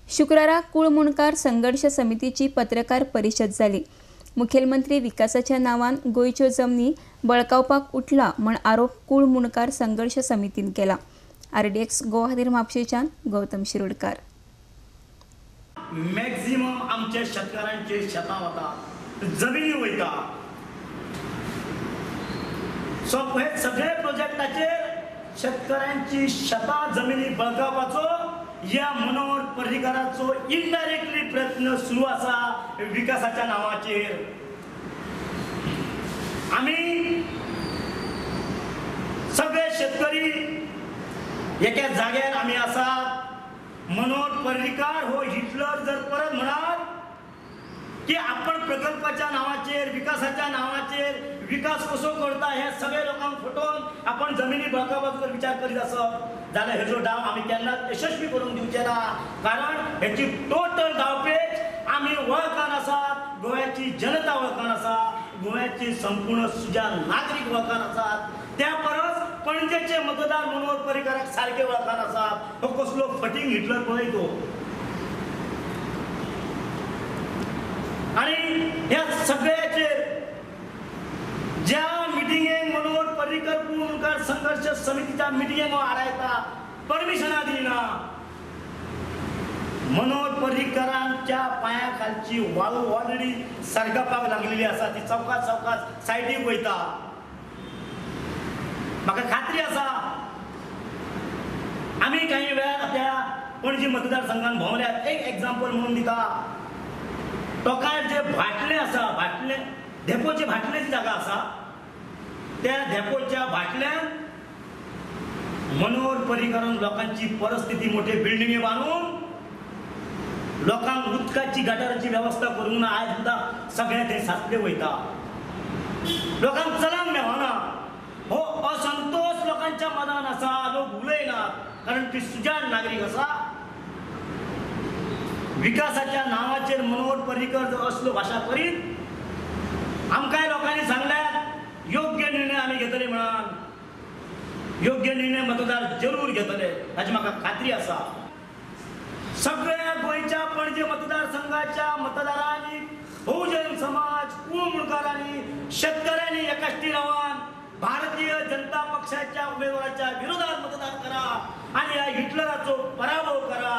शुक्रारा कुळमुणकार संघर्ष समितीची पत्रकार परिशद जाली. मुखेलमंत्री विकासाच्या नावान गोंयच्यो जमनी बळकावपाक उठला म्हण आरोप कुळमुणकार संघर्ष समितीन केला. आरडीएक्स गोवा खातीर म्हापशेंच्यान गौतम शिरोडकार. मॅक्झिमम आमच्या शेतकारांचे शेतां वता, जमिनी वयता. सो हे सगळे प्रोजेक्टाचेर शेतकऱ्यांची शेतां जमिनी बळकावपाचो या मनोहर पर्रीकाराचो इनडायरेक्टली प्रयत्न सुरू आसा विकासाच्या नांवाचेर. आमी सगळे शेतकरी एका जाग्यार आमी आसात. मनोहर पर्रीकार हो हिटलर जर परत म्हणात की आपण प्रकल्पाच्या नावाचेर विकासाच्या नावाचेर विकास कसो करता हे सगळे लोकांक फटोवन आपण जमिनी बळकावपाचो जर विचार करीत आसत जाल्यार हेजो डाव आमी केन्नाच यशस्वी करूंक दिवचे ना. कारण हेची टोटल डावपेच आमी वळखान आसात, गोव्याची जनता वळखान आसा, गोव्याची संपूर्ण सुजाण नागरीक वळखान आसात. त्या परस पणजेचे मतदार मनोहर पर्रीकाराक सारके वळखान आसात. हो कसलो फटींग हिटलर पळय तो. आणि ह्या सगळ्याचेर ज्या मिटिंगेक मनोहर पर्रीकर कुळमुणकार संघर्ष समितीच्या मिटिंगेक आडायता, परमिशनां दिना, मनोहर पर्रीकरांच्या पांया खालची वाळू ऑलरेडी सरगपाक लागलेली आसा. ती चौकात चौकात सायडीक वयता. म्हाका खात्री आसा आमी काही वेळार त्या पणजी मतदारसंघान भोंवल्यात. एक एग्जाम्पल म्हणून दिता, टोकायर जे भाटले आसा, भाटले धेपोचे भाटल्याची जागा आसा, त्या धेपोच्या भाटल्यान मनोहर पर्रीकारान लोकांची परिस्थिती मोठे बिल्डिंगे बांदून लोकांक उदकाची गटाराची वेवस्था करूंक ना. आयज सुद्दां सगळे थंय साचले वयता, लोकांक चलंक मेळना. हो असंतोष लोकांच्या मनान आसा. लोक उलयनात कारण ती सुजाण नागरीक आसा. विकासाच्या नांवाचेर मनोहर पर्रीकर जर असल्यो भाशा करीत आमकांय लोकांनी सांगल्यात योग्य निर्णय आमी घेतले म्हणान. योग्य निर्णय मतदार जरूर घेतले हाची म्हाका खात्री आसा. सगळ्या गोंयच्या पणजे मतदारसंघाच्या मतदारांनी, बहुजन समाज, कुळमुणकारांनी, शेतकऱ्यांनी एकाष्टी रावन भारतीय जनता पक्षाच्या उमेदवाराच्या विरोधात मतदान करा आणि ह्या हिटलराचो पराभव करा.